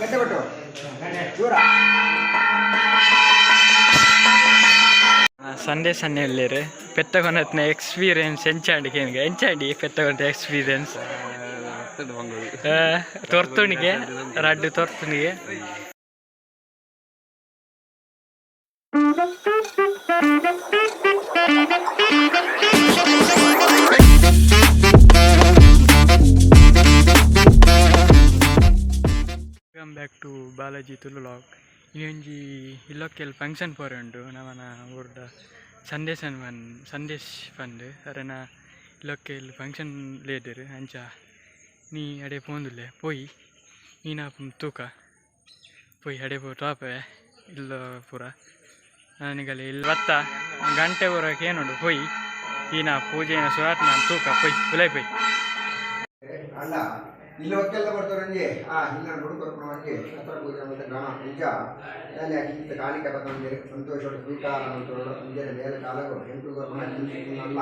ಗಡ್ಡೆ ಕೊಟ್ಟು ದೂರ. ಸಂದೇಶ್ ಅಣ್ಣೆ ಉಲ್ಲೆರ್. ಪೆತ್ತ ಕೊನತ್ನ ಎಕ್ಸ್ಪೀರಿಯನ್ಸ್ ಎಂಚಾಂಡ್ ಕೇನ್ಗ. ಎಂಚಾಂಡಿ ಪೆತ್ತ ಕೊನತ ಎಕ್ಸ್ಪೀರಿಯನ್ಸ್? ತೊರ್ತುಣಿಗೆ ರಡ್ಡ್ ತೊರ್ತುಣಿಗೆ. Welcome back to Balaji Tulu vlog. ಇನ್ನೊಂಜಿ ಇಲ್ಲೊಕ್ಕೆಲ್ ಫಂಕ್ಷನ್ ಪೋರೆ ಉಂಡು. ನಮನ ಊರ್ದ ಸಂದೇಶನ್ ಪನ್ ಸಂದೇಶ್ ಪಂದ್ ಅರೆನ ಇಲ್ಲೊಕ್ಕೆಲ್ ಫಂಕ್ಷನ್ ಲೇದೆರ್. ಅಂಚ ನೀ ಅಡೆ ಪೋಂದುಲ್ಲೆ. ಪೋಯಿ ನೀನ ತೂಕ ಪೋಯಿ ಅಡೆ ಪೋ ತಾಪೆ ಇಲ್ಲ ಪೂರ ನಿಗಲೆ ಇಲ್ಲಿ ಬತ್ತ ಗಂಟೆ ಪೂರ ಕೇನುಂಡು. ಪೋಯಿ ಈನ ಪೂಜೆನ ಸುರಾಟ್ ನಾನು ತೂಕ. ಪೋಯ್ ಉಲೈ ಪೋಯ್. ಅಲ್ಲ, ಇಲ್ಲಿ ಒಕ್ಕೆಲ್ಲ ಬರ್ತಾರೆ ಒಂಜಿ ಆ ಇಲ್ಲ ಬುಡು ಕೊರ್ಪುನ ಒಂಜಿ ಶಸ್ತ್ರ ಪೂಜೆ ಮತ್ತೆ ಗಣ ನಿಜ ಅಲ್ಲಿ ಅಕ್ಕಿತ್ತ ಕಾಣಿಕೆ ಬತ್ತೊಂದು ಸಂತೋಷ ಸ್ವೀಕಾರ ಮಂತೊಡು. ಅಂಜನೆ ಮೇಲೆ ಕಾಲಗು ಎಂಟು ಕೊರ್ಪುನ ಅಲ್ಲ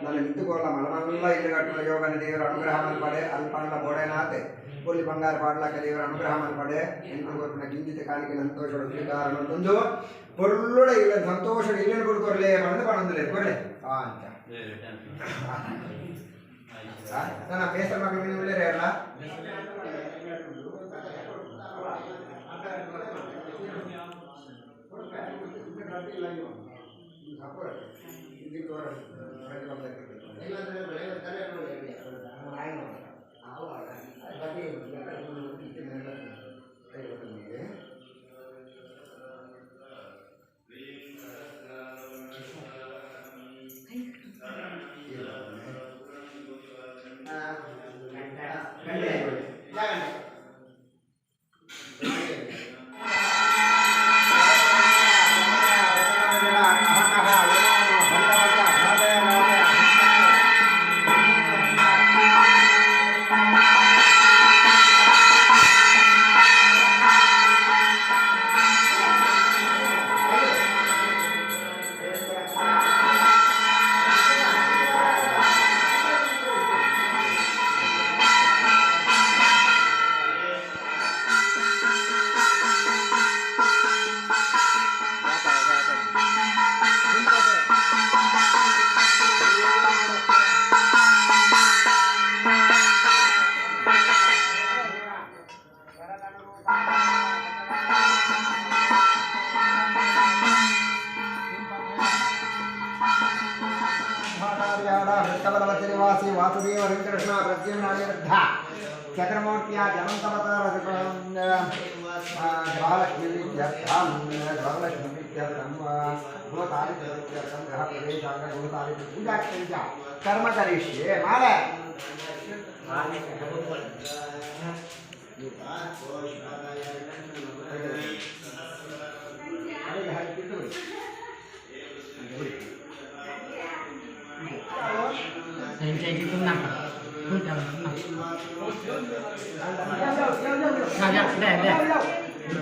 ನನ್ನ ಮಿತ್ತುಕೋಲ ಮಲಮಲ್ಲ ಇಲ್ಲು ಕಟ್ಟುವ ಯೋಗನ ದೇವರ ಅನುಗ್ರಹ ಮಲ್ಪಡೆ. ಅಲ್ಪಣ್ಣ ಬೋಡೆನಾತೆ ಪೊಲ್ಲಿ ಬಂಗಾರ ಪಾಡ್ಲಕ ದೇವರ ಅನುಗ್ರಹ ಮಲ್ಪಡೆ. ಎಂಟು ಕೊರ್ಪುನ ಕಿಂಚಿತ ಕಾಣಿಕೆ ಸಂತೋಷ ಸ್ವೀಕಾರ ಮಂತೊಂದು ಪೊರ್ಲುಡ ಇಲ್ಲ ಸಂತೋಷ ಇಲ್ಲನ್ನು ಬುಡು ಕೊರ್ಲೆ ಪಂದ್ ಪಣಂದುಲೆ ಕೊರ್ಲೆ. ಆ ಅಂಚ ನನ್ನ ಬೇಸರ ಮಕ್ಕಳು ನೀವು ಉಳ್ಳೇರೆ ಅಲ್ಲ. ನಿವಾಸಿ ವಾಸುದೇವ ವೆಂಕಟಕೃಷ್ಣ ಪ್ರದ್ಯುಮ್ನಾನಿರುದ್ಧ ಚಕ್ರಮೂರ್ತಿಯ ಜಮಂತವತಾರ ಗೃಹಲಕ್ಷ್ಮಿ ಪ್ರೀತ್ಯರ್ಥಂ, ಗೃಹಲಕ್ಷ್ಮಿ ಪ್ರೀತ್ಯರ್ಥಂ, ಗೃಹತಾರಿ ಪ್ರೀತ್ಯರ್ಥಂ, ಗೃಹ ಪ್ರವೇಶಾಂಗ ಗೃಹತಾರಿ ಪೂಜಾಕ್ಷಂಚ ಕರ್ಮ ಕರಿಷ್ಯೆ. ಮಾಲೆ.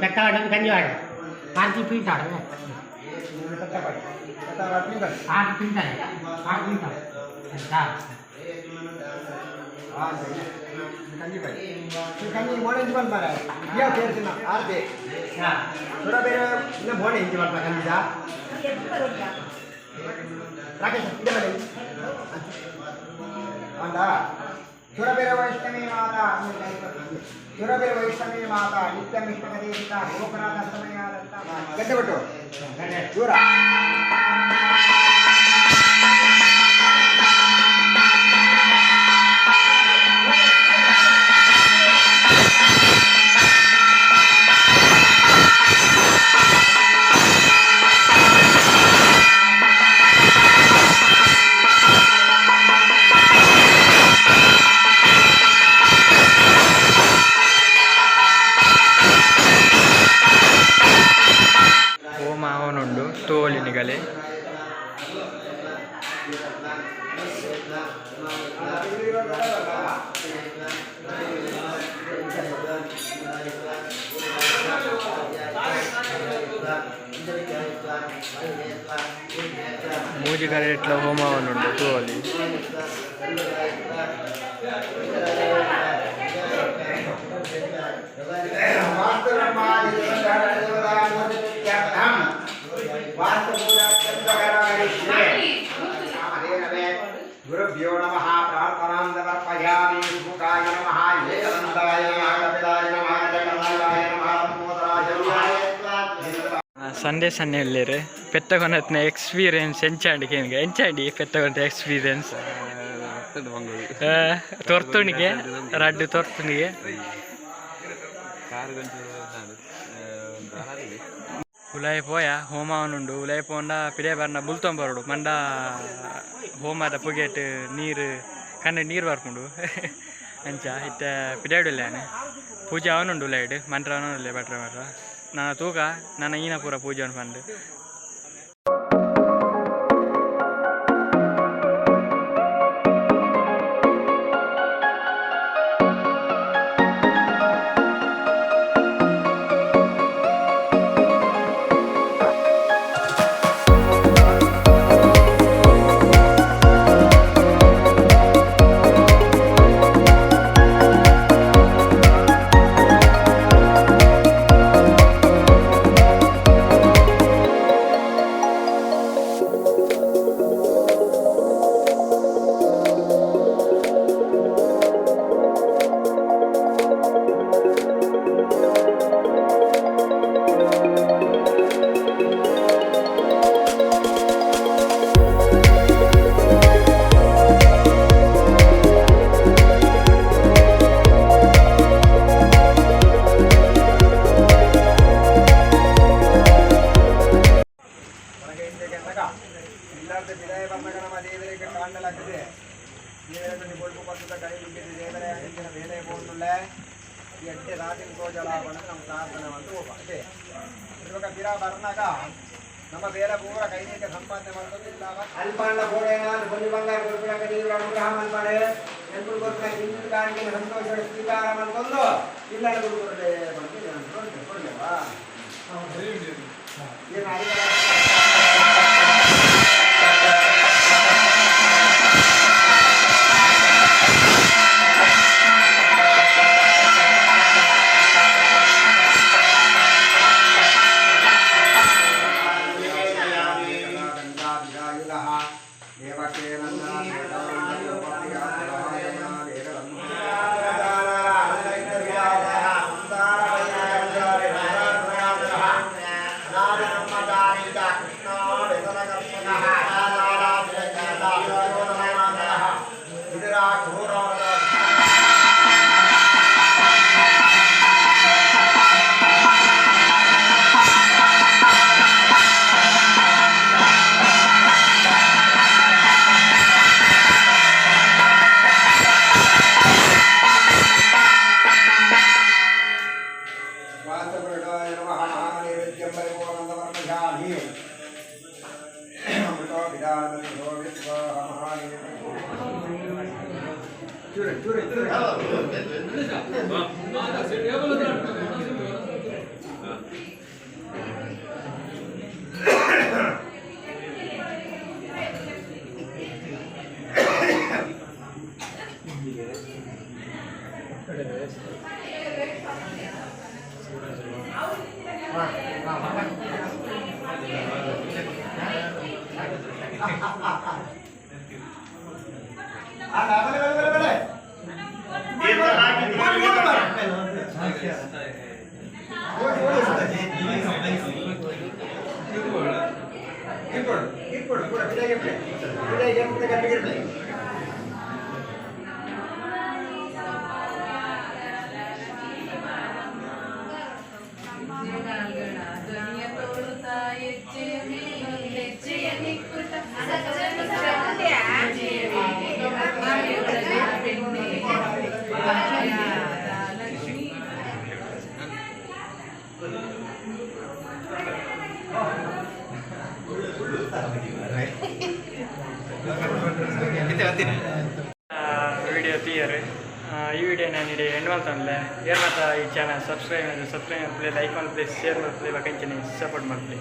పెట్టాడు కందివాడు పార్టీ తింటాడు, ఆట తింటాడు, ఆట తింటాడు. కంది మోడ ఇంచి పల్పారా ఇయా పేరుసిన ఆర్తే ಸುರ ಬೇರೆ ಇನ್ನ ಮೋಡ ಇಂಚಿ ಪಲ್ಪ ಕಂದಿದ ರಾಕೇಶ್ ಇದೆ ಮೇಲೆ ಅಂಡ. ಸುರಭಿರ ವೈಷ್ಣವಿ ಮಾತಾ, ಸುರಭಿರ ವೈಷ್ಣವಿ ಮಾತಾ ನಿತ್ಯ ಮಿಷ್ಟಗದೇಶಿತ ಗೋಪುರಾದ ಸಮಯಾದಂತ ಗಡ್ಡೆ ಬಿಟ್ಟು ದೂರ. ಹೋಮ ಆವೊಂದುಂಡು ತೋಲಿ ನಿಗಲೆ. ಮೂಜಿ ಕರೆಟ್ಲ ಹೋಮ ಆವೊಂದುಂಡು ತೋಲಿ. गुरुभ्यो नमः। प्रार्थनां समर्पयामि। मुखाय नमः, एकदन्ताय नमः, कपिलाय नमः, जगन्नाथाय नमः, लम्बोदराय नमः। ಸಂದೇಶ್ ಅಣ್ಣ ಉಲ್ಲೆರ್. ಪೆತ್ತ ಕೊನತ್ನ ಎಕ್ಸ್ಪೀರಿಯನ್ಸ್ ಎಂಚಾಂಡ್ ಕೇನ್ಗ, ಎಂಚಾಂಡಿ ಪೆತ್ತ ಕೊನತ ಎಕ್ಸ್ಪೀರಿಯನ್ಸ್? ತೊರ್ತುಣಿಗೆ ರಡ್ಡ್ ತೊರ್ತುಣಿಗೆ. ಉಲಾಯಿ ಪೋಯ, ಹೋಮ ಉಂಡು. ಉಲಾಯಿ ಪೋಂಡ ಪಿದಯಿ ಬರ್ನ ಬುಲ್ತೊಂಬರೊಡು. ಮಂಡ ಹೋಮದ ಪುಗೆಟ್ ನೀರು ಕಣ್ಣು ನೀರು ಬರ್ಪುಂಡು. ಅಂಚ ಇತ್ತೆ ಪಿದಯಿಡುಲ್ಲೆ ಯಾನ್. ಪೂಜೆ ಅವನುಂಡು ಉಲಾಯಿಡ್, ಮಂತ್ರ ಅವನುಲ್ಲೆ ಭಟ್ರ ಮಾತ್ರ. ನನ ತೂಕ ನನ ಈನ ಪೂರ ಪೂಜೆ ಉಂಡು ಪಂದ್. ಇಲ್ಲಾರ್ದ ವಿದಾಯ ಬರ್ನಗ ನಮ್ಮ ದೇವರಿಗೆ ಕಾಣಲಾಗ್ತದೆ. ದೇವರ ಬೊಳ್ಪು ಪತ್ತದ ಕೈ ಮುಗಿದು, ದೇವರೇ, ಅಂಚಿನ ಬೇಲೆ ಪೋಂಡುಳ್ಳೆ, ಈ ಎಡ್ಡೆ ರಾತಿನ ತೋಜಲ ಪಂಡ ನಮ್ಮ ಪ್ರಾರ್ಥನೆ ಅಂತ ಹೋಗ ಅದೇ. ಇವಾಗ ಬಿರ ಬರ್ನಾಗ ನಮ್ಮ ಬೇರೆ ಪೂರ ಕೈನಿಕ ಸಂಪಾದನೆ ಮಾಡ್ಕೊಂಡು ಅಲ್ಪಾಂಡ ಗೋಡೆನ ಬೊಲ್ಲಿ ಬಂಗಾರ ಕೊರ್ಪಿನಕ ದೇವರ ಅನುಗ್ರಹ ಮಲ್ಪಾಡೆ. ಎಂಕುಲು ಕೊರ್ಪಿನ ಕಿಂಚಿನ ಕಾಣಿಕೆ ಸಂತೋಷ ಸ್ವೀಕಾರ ಮಾಡ್ಕೊಂಡು ಇಲ್ಲ ಕೊಡ್ಲೆ ಬಂದು ಕೊಡ್ಲೇವಾ ಏನು? చూడు చూడు ವಿಡಿಯೋ ತೀಯರ್. ಈ ವಿಡಿಯೋ ನಾನು ಇಡೀ ಎಂಡ್ ಮಲ್ತೊಂದುಲ್ಲೆ. ಏರ್ ಮಾತ ಈ ಚಾನಲ್ ಸಬ್ಸ್ಕ್ರೈಬ್ ಸಬ್ಸ್ಕ್ರೈಬ್ ಮಲ್ಪುಲೆ, ಲೈಕ್ ಮಲ್ಪುಲೆ, ಶೇರ್ ಮಲ್ಪುಲೆ, ಬೊಕ ಇಂಚನೆ ಸಪೋರ್ಟ್ ಮಲ್ಪುಲೆ.